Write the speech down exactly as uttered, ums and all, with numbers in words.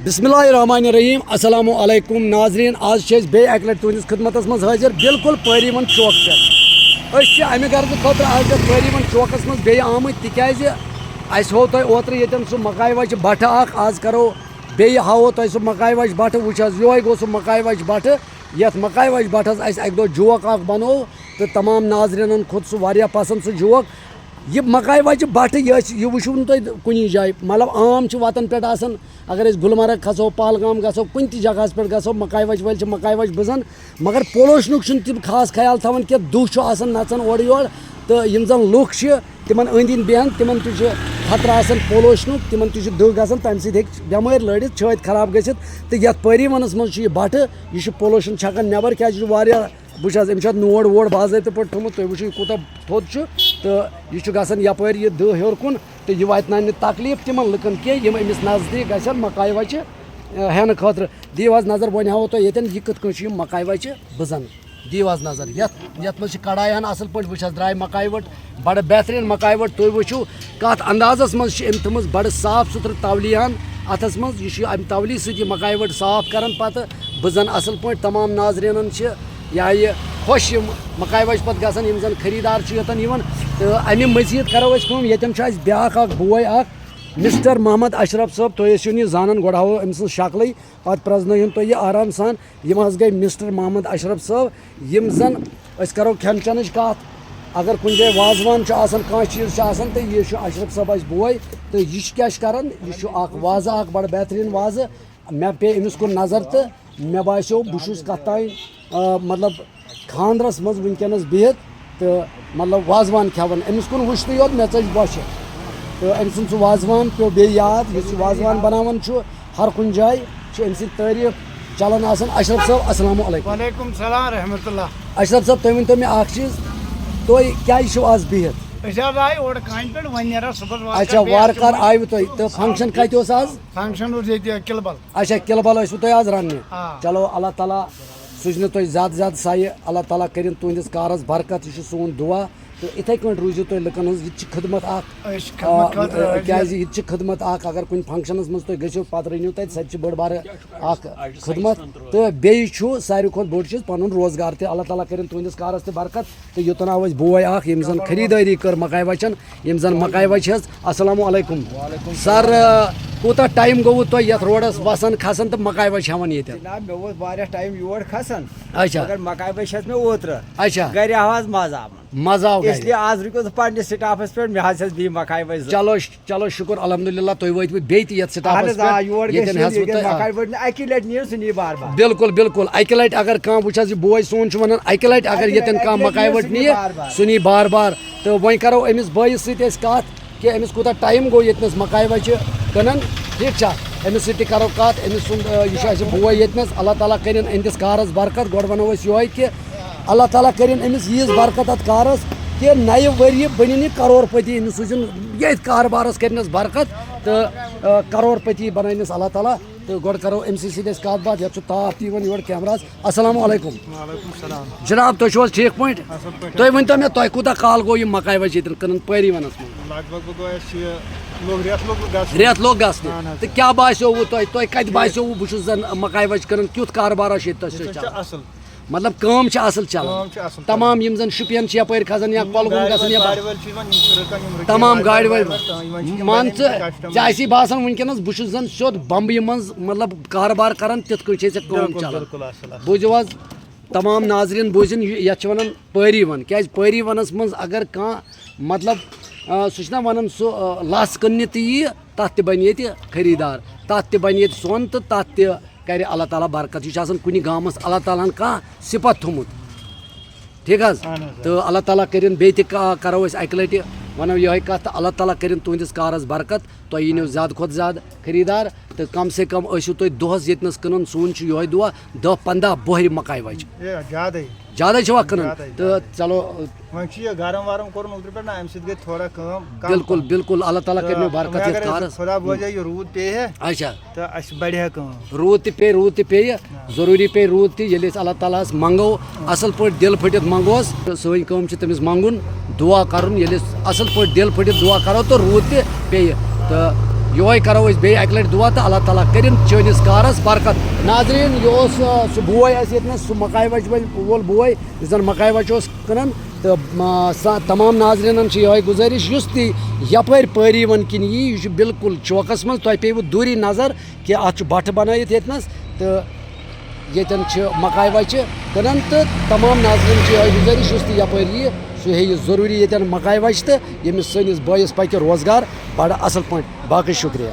بسم اللہ الرحمن الرحیم۔ السلام علیکم ناظرین، آز چھِ أسۍ بیٚیہِ اَکہِ لَٹہِ تُہٕنٛدِس خدمتس منٛز حٲضِر، بالکل پٲری وَن چوکہٕ پٮ۪ٹھ۔ أسۍ چھِ اَمہِ غرضہٕ خٲطرٕ آز یَتھ پٲری وَن چوکس منٛز بیٚیہِ آمٕتۍ، تِکیٛازِ اَسہِ ہوو تۄہہِ اوترٕ ییٚتٮ۪ن سُہ مکاے وَچہِ بَٹھٕ اَکھ، آز کَرو بیٚیہِ ہاوو تۄہہِ سُہ مکاے وَچہِ بَٹھٕ۔ وٕچھ حظ، یِہوٚے گوٚو سُہ مکاے وَچہِ بَٹھٕ، یَتھ مکاے وَچہِ بَٹھَس اَسہِ اَکہِ دۄہ جوک اَکھ بَنوو تہٕ تمام ناظریٖنَن کھوٚت سُہ واریاہ پَسنٛد سُہ جوک۔ یہِ مکاے وَچہِ بَٹھٕ، یہِ أسۍ، یہِ وٕچھِو نہٕ تۄہہِ کُنی جایہِ۔ مطلب، عام چھِ وَتَن پٮ۪ٹھ آسان، اگر أسۍ گُلمرگ کھسو، پہلگام گژھو، کُنہِ تہِ جگہَس پٮ۪ٹھ گژھو، مکاے وَچہِ وٲلۍ چھِ مکاے وَچہِ بٕزان۔ مگر pollutionُک چھُنہٕ تِم خاص خیال تھاوان کینٛہہ، دُہ چھُ آسان نَژان اورٕ یورٕ، تہٕ یِم زَن لُکھ چھِ، تِمَن أنٛدۍ أنٛدۍ بیٚہن، تِمَن تہِ چھُ خطرٕ آسان pollutionُک، تِمَن تہِ چھُ دُہ گژھان، تَمہِ سۭتۍ ہیٚکہِ بٮ۪مٲرۍ لٲرِتھ، چھٲتۍ خراب گٔژھِتھ۔ تہٕ یَتھ پٲری وَنَس منٛز چھُ یہِ بَٹھٕ، یہِ چھُ pollution چھَکان نٮ۪بَر، کیٛازِ یہِ چھُ واریاہ، وٕچھ حظ، أمۍ چھُ اَتھ نوڈ ووڈ باضٲبطہٕ پٲٹھۍ تھوٚمُت، تُہۍ وٕچھِو یہِ کوٗتاہ تھوٚد چھُ، تہٕ یہِ چھُ گژھان یَپٲرۍ یہِ دُہ ہیوٚر کُن، تہٕ یہِ واتہِ ناونہِ تکلیٖف تِمَن لُکَن کینٛہہ، یِم أمِس نزدیٖک گژھن مکاے وَچہِ، اَ، ہٮ۪نہٕ خٲطرٕ۔ دِیِو حظ نظر، وۄنۍ ہاوو تۄہہِ ییٚتٮ۪ن یہِ کِتھ کٔنۍ چھُ یِم مکاے وَچہِ بٕزان۔ دِیِو حظ نظر، یَتھ، یَتھ منٛز چھِ کڑایہِ ہَن اَصٕل پٲٹھۍ، وٕچھ حظ، درٛاے مکاے وَٹ، بَڑٕ بہتریٖن مکاے وَٹ۔ تُہۍ وٕچھِو، کَتھ اندازَس منٛز چھِ أمۍ تھٲومٕژ بَڑٕ صاف سُتھرٕ تولی ہَن اَتھَس منٛز۔ یہِ چھُ اَمہِ تولی سۭتۍ یہِ مکاے وَٹ صاف کَران، پَتہٕ بٕزان اَصٕل پٲٹھۍ۔ تمام ناظریٖنَن چھِ یا یہِ خۄش یِم مکاے وَچہِ پَتہٕ گژھان، یِم زَن خریٖدار چھِ یوٚتَن یِوان۔ تہٕ اَمہِ مٔزیٖد کَرو أسۍ کٲم، ییٚتٮ۪ن چھُ اَسہِ بیٛاکھ اَکھ بوے اَکھ، مسٹر محمد اشرف صٲب، تُہۍ ٲسِو نہٕ یہِ زانان، گۄڈٕ ہاوو أمۍ سٕنٛز شکلٕے، پَتہٕ پرٛزنٲیہُن تُہۍ یہِ آرام سان۔ یِم حظ گٔے مسٹر محمد اشرف صٲب، یِم زَن أسۍ کَرو کھٮ۪ن چٮ۪نٕچ کَتھ۔ اگر کُنہِ جایہِ وازوان چھُ آسان، کانٛہہ چیٖز چھُ آسان، تہٕ یہِ چھُ اشرف صٲب اَسہِ بوے۔ تہٕ یہِ چھُ کیٛاہ چھُ کَران؟ یہِ چھُ اَکھ وازٕ، اَکھ بَڑٕ بہتریٖن وازٕ۔ مےٚ پیٚیہِ أمِس کُن نظر تہٕ مےٚ باسیو، بہٕ چھُس کَتھ تام، آ، مطلب، خانٛدرَس منٛز وٕنکیٚنَس بِہِتھ تہٕ، مطلب، وازوان کھٮ۪وان۔ أمِس کُن وٕچھتٕے یوت مےٚ ژٔج بۄچھِ۔ تہٕ أمۍ سُنٛد سُہ وازوان پیوٚو بیٚیہِ یاد، یُس یہِ وازوان بَناوان چھُ ہر کُنہِ جایہِ، چھِ أمۍ سٕنٛدۍ تعریٖف چلان آسان۔ اشرف صٲب، السلام علیکم۔ وعلیکم السلام رحمۃ اللہ۔ اشرف صٲب، تُہۍ ؤنۍ تو مےٚ اَکھ چیٖز، تُہۍ کیٛازِ چھِو آز بِہِتھ؟ أسۍ حظ آے اورٕ کامہِ پٮ۪ٹھ، وۄنۍ نیرو صُبحس وارٕ اچھا، کارٕ، بیٚیہِ وارٕ آسہِ کار یِمن آیوٕ تُہۍ۔ تہٕ function کَتہِ اوس آز؟ Function اوس ییٚتہِ کِلبل۔ اچھا، کِلبل ٲسوٕ تُہۍ آز رَننہِ؟ آ۔ چلو، اللہ تعالیٰ سوٗزِنو تۄہہِ زیادٕ زیادٕ سایہِ۔ اللہ تعالیٰ کٔرِن تُہٕنٛدِس کارَس برکت، یہِ چھُ سون دُعا۔ تہٕ یِتھَے کٲٹھۍ روٗزِو تُہۍ لُکَن ہٕنٛز، یہِ تہِ چھِ خدمت اَکھ۔ أسۍ چھِ خدمت آ، خٲطرٕ حٲضِر۔ کیٛازِ یہِ تہِ چھِ خدمت اَکھ، اگر کُنہِ functionَس منٛز تُہۍ گٔژھِو، پَتہٕ رٔنِو تَتہِ، سۄ تہِ چھِ بٔڑ بارٕ اَکھ خدمت۔ تہٕ بیٚیہِ چھُ ساروی کھۄتہٕ بوٚڑ چیٖز پَنُن روزگار تہِ۔ اللہ تعالیٰ کٔرِن تُہٕنٛدِس کارَس تہِ برکت۔ تہٕ یوٚتَن آو اَسہِ بوے اَکھ، ییٚمۍ زَن خریٖدٲری کٔر مکاے وَچَن، ییٚمۍ زَن مکاے وَچہِ ہیٚژ۔ السلام علیکم۔ وعلیکم سر، السلام۔ آ، کوٗتاہ ٹایم گوٚوٕ تۄہہِ یَتھ روڈَس وَسان کھسان تہٕ مکاے وَچہِ ہٮ۪وان ییٚتٮ۪ن؟ جناب، مےٚ ووت واریاہ ٹایم یور کھسان۔ اچھا۔ مگر مکاے وَچہِ ہیٚژ مےٚ اوترٕ۔ اچھا۔ گرِ آو حظ مَزٕ آمُت۔ مَزٕ آو گرِ۔ اس لیے آز رُکیوس بہٕ پننِس staffس پٮ۪ٹھ، مےٚ حظ ہیٚژ بیٚیہِ مکاے وَچہِ زٕ۔ چلو، چلو، شُکُر الحمدللہ، تُہۍ وٲتۍوٕ بیٚیہِ تہِ یَتھ staffس اہن حظ، آ، پٮ۪ٹھ، یور گژھِ ییٚتٮ۪ن نہٕ، ہیٚژوٕ ییٚتٮ۪ن تۄہہِ، آ۔ مکاے وَچہِ نہٕ اَکی لَٹہِ نِیو، سُہ نِیہِ بار بار۔ بِلکُل، بِلکُل، اَکہِ لَٹہِ اگر کانٛہہ، وٕچھ حظ، یہِ بوے سون چھُ وَنان، اَکہِ لَٹہِ اگر اَکہِ ییٚتٮ۪ن لَٹہِ، کانٛہہ اَکہِ لَٹہِ مکاے نِیو، وَچہِ سُہ نِیہِ نِیہِ، بار بار۔ سُہ نِیہِ بار بار۔ تہٕ وۄنۍ کَرو أمِس بٲیِس سۭتۍ أسۍ کَتھ کہِ أمِس کوٗتاہ ٹایم گوٚو ییٚتنَس مکاے وَچہِ کٕنان، ٹھیٖک چھا؟ أمِس سۭتۍ تہِ کَرو کَتھ، أمِس سُنٛد، آ، یہِ چھُ اَسہِ بوے ییٚتنَس، اللہ تعالیٰ کٔرِن أہٕنٛدِس کارَس برکت۔ گۄڈٕ وَنو أسۍ یِہوٚے کہِ اللہ تعالیٰ کٔرِن أمِس ییٖژ برکت اَتھ کارَس کہِ نَیہِ ؤریہِ بٔنِن یہِ کرور پٔتی، أمِس سوٗزِن ییٚتھۍ کاربارَس کٔرِنَس برکت تہٕ، آ، کرور پٔتی بَنٲوِنَس اللہ تعالیٰ۔ تہٕ گۄڈٕ کَرو أمۍ سٕے سۭتۍ أسۍ کَتھ باتھ۔ یَتھ چھُ تاپھ تہِ یِوان یورٕ کیمراہَس۔ السلام علیکم۔ وعلیکم السلام۔ جِناب، تُہۍ چھِو حظ ٹھیٖک پٲٹھۍ؟ اَصٕل پٲٹھۍ۔ تُہۍ ؤنۍ تو مےٚ، تۄہہِ کوٗتاہ کال گوٚو یِم مکاے وَچہِ ییٚتٮ۪ن کٕنان پٲری وَنَس منٛز؟ لگ بگ گوٚو اَسہِ یہِ لوٚگ، رٮ۪تھ لوٚگ گژھُن۔ رٮ۪تھ لوٚگ گژھنہِ۔ اَہَن حظ۔ تہٕ کیٛاہ باسیووُ تۄہہِ؟ تۄہہِ کَتہِ ٹھیٖک۔ باسیووُ بہٕ چھُس زَن مکاے وَچہِ کٕنان؟ کیُتھ کاربارا چھُ ییٚتہِ تۄہہِ سۭتۍ ییٚتہِ چھُ چَلان؟ اَصٕل۔ مطلب، کٲم چھِ اَصٕل چَلان۔ کٲم چھِ اَصٕل چَلان۔ تَمام یِم زَن شُپین چھِ یَپٲرۍ کھَسان یا یِم کۄلگوم گاڑِ گژھان وٲلۍ، یا گاڑِ وٲلۍ چھِ یِوان، یِم چھِ رُکان، یِم رُکان تَمام گاڑِ گاڑِ وٲلۍ۔ وٲلۍ، یِمَن چھِ یِم ژےٚ، کَسٹمَر۔ ژےٚ آسی باسان وٕنکیٚنَس بہٕ چھُس زَن سیوٚد بمبیہِ منٛز، مطلب، کاربار کَران، تِتھ کٔنۍ چھے ژےٚ کٲم بِلکُل، چَلان۔ بِلکُل، اَصٕل، اَصٕل۔ بوٗزِو حظ، تمام ناظریٖن بوٗزِن، یہِ، یَتھ چھِ وَنان پٲری وَن۔ کیٛازِ پٲری وَنَس منٛز اگر کانٛہہ، مطلب، آ، سُہ چھُنہ وَنان، سُہ، آ، لَژھ کٕننہِ تہِ یِیہِ، تَتھ تہِ بَنہِ ییٚتہِ خریٖدار، تَتھ تہِ بَنہِ ییٚتہِ سۄن تہٕ تَتھ تہِ کَرِ اللہ تعالیٰ برکت۔ یہِ چھُ آسان کُنہِ گامَس اللہ تعالیٰ ہَن کانٛہہ صفت تھوٚمُت۔ ٹھیٖک حظ؟ اَہَن حظ، آ۔ تہٕ اللہ تعالیٰ کٔرِن بیٚیہِ تہِ کا-، کَرو أسۍ اَکہِ لَٹہِ، وَنو یِہوٚے کَتھ، تہٕ اللہ تعالیٰ کٔرِن تُہٕنٛدِس کارَس برکت، تۄہہِ یِنو زیادٕ کھۄتہٕ زیادٕ خریٖدار، تہٕ کم سے کم ٲسِو تُہۍ دۄہَس ییٚتہِ نَس کٕنان، سون چھُ یِہوٚے دۄہ، دَہ پنٛداہ بۄہرِ مکاے وَچہِ۔ اے، زیادَے۔ زیادَے چھِوا کٕنان؟ زیادَے، تہٕ زیادَے۔ چلو۔ وۄنۍ چھُ یہِ گرم ورم کوٚرُن اوترٕ پٮ۪ٹھ نا، اَمہِ سۭتۍ گٔے تھوڑا کٲم کم بِلکُل، پہم۔ بِلکُل، اللہ تعالیٰ تہٕ کٔرِنو برکت وۄنۍ یَتھ اگر کارَس۔ خۄدا بوزے، یہِ روٗد پیٚیہِ ہے، اچھا۔ تہٕ اَسہِ بَڑِ ہے کٲم۔ روٗد تہِ پیٚیہِ، روٗد تہِ پیٚیہِ، آ۔ ضروٗری پیٚیہِ روٗد تہِ، ییٚلہِ أسۍ اللہ تعالیٰ ہَس منٛگو، آ۔ اَصٕل پٲٹھۍ دِل پھٔٹِتھ منٛگوس، تہٕ سٲنۍ کٲم چھِ تٔمِس منٛگُن، دُعا کَرُن۔ ییٚلہِ أسۍ اَصٕل پٲٹھۍ دِل پھٔٹِتھ دُعا کَرو، تہٕ روٗد تہِ پیٚیہِ۔ تہٕ یِہوٚے کَرو أسۍ بیٚیہِ اَکہِ لَٹہِ دُعا تہٕ اللہ تعالیٰ کٔرِن چٲنِس کارَس برکت۔ ناظریٖن، یہِ اوس، آ، سُہ بوے اَسہِ ییٚتنَس، سُہ مکاے وَچہِ وَل-، وول بوے، یُس زَن مکاے وَچہِ اوس کٕنان۔ تہٕ، آ، سا-، تمام ناظریٖنَن چھِ یِہوٚے گُزٲرِش، یُس تہِ یَپٲرۍ پٲری وَن کِنۍ یی، یہِ چھُ بالکل چوکَس منٛز، تۄہہِ پیٚیِوٕ دوٗری نظر کہِ اَتھ چھُ بَٹھٕ بَنٲیِتھ ییٚتنَس، تہٕ ییٚتٮ۪ن چھِ مکاے وَچہِ کٕنان۔ تہٕ تمام ناظریٖن چھِ یِہوٚے گُزٲرِش، یُس تہِ یَپٲرۍ یِیہِ، سُہ ہیٚیہِ ضروٗری ییٚتٮ۪ن مکاے وَچہِ، تہٕ ییٚمِس سٲنِس بٲیِس پَکہِ روزگار بَڑٕ اَصٕل پٲٹھۍ۔ باقٕے شُکریہ۔